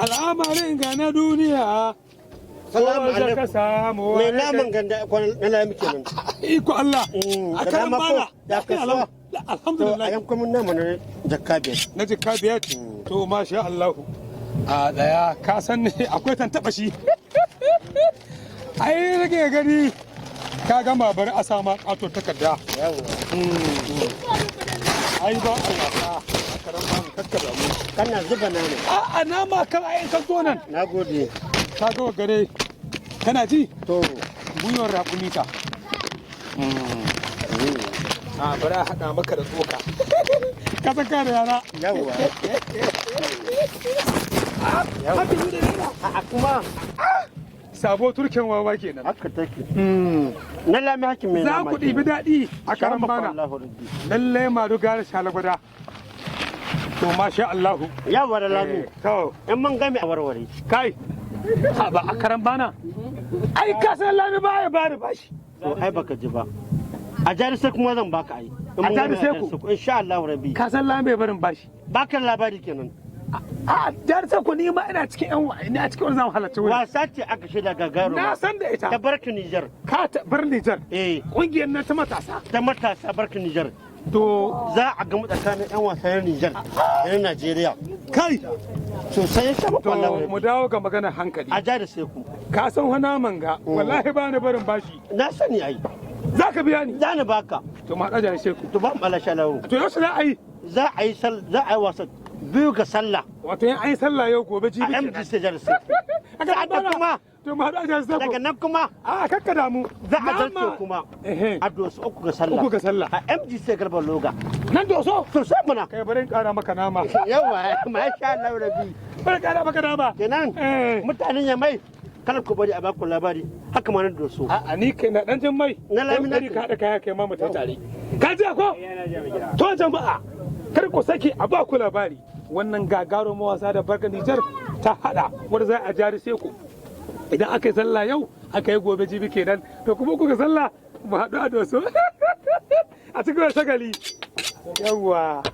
Al'amarin ga na duniya. Salamu Ko za ka alaikum. samu Mai wani naman ganda na lami kenan. Iko Allah. A Da karan dama ko? bana. Ya kasuwa? To a Alhamdulillah. yanko mun nama na jakka 5. Na jikka 5. To masha Allah. A daya ka san ne akwai tantaba shi. Ai rage gani ka gama, bari a sama kato takarda. Yawa. Ai ba a wasa a karan bana, kakkaba mu. Kana zuba nama. A'a, nama kan ayin ka zo nan. Na gode. Ka ga gare kana ji? To. Gwiwar raƙumi ta. A bari a haɗa maka da tsoka. Ka san ka da yara. Yawa. Haka yi da naira. A kuma. Sabo turken wawa kenan. Haka take. Na lami hakin mai Za nama. ku ɗibi daɗi a karan bana. Allahu rabbi. Lallai madu gara shalagwada. To masha Allahu. Yawa da lami. To In mun game a warware. Kai. Ha ba a karan bana. Ai ka san Lami baya bani bashi. To ai baka ji ba. A jari sai kuma zan baka ai. In A mun jari game sai ku? Insha Allahu rabbi. Ka san Lami bai barin bashi. Baka labari kenan. A jari sai ku ni ma ina cikin yan ina cikin wani zamu halarci wurin. Wasa ce aka shirya gagaruma. Na san da ita. Ta barka Nijar. Ka ta bar Nijar. Eh. Kungiyar nan ta matasa. Ta matasa barka Nijar. To Za a gamu tsakanin 'yan wasan Nijar da na Najeriya. Kai. Sosai ya sha To mu dawo ga maganar hankali. A jari sai ku. Ka san wani manga wallahi ba ni barin bashi. Na sani ai. Za ka biya ni. Za ni baka. To ma ɗaja sai ku. To ba mu ala shalawo. To yaushe za a yi? Za a yi wasan 2 ga sallah. Wato yan an yi sallah yau, gobe A jibi kenan. MG sai jari sai ku. Aka Sa'ad da kuma To mu haɗu a jari sai ku. Daga nan kuma A kakka damu. za a zarce Nama- kuma Ehe. a dosu 3 ga sallah. 3 ga sallah. A MG sai Garba Loga. Nan doso. To sai muna. Kai, bari in ƙara maka nama. Yawa, masha Allah rabbi. Bari in ƙara maka nama. Kenan Eh. mutanen ya mai kada ku bari a baku labari haka ma na doso. A'a, ni kai na dan jin mai. Na lami na bari ka haɗa kaya kai ma mu tafi tare. Ka ji ko? To jama'a, kar ku sake a ba ku labari. Wannan gagarumin wasa da Barka Nijar ta haɗa wanda za a jari sai ku. Idan aka yi sallah yau, aka yi gobe jibi kenan. To kuma kuka sallah mu haɗu a doso. A cikin shagali. Yawwa.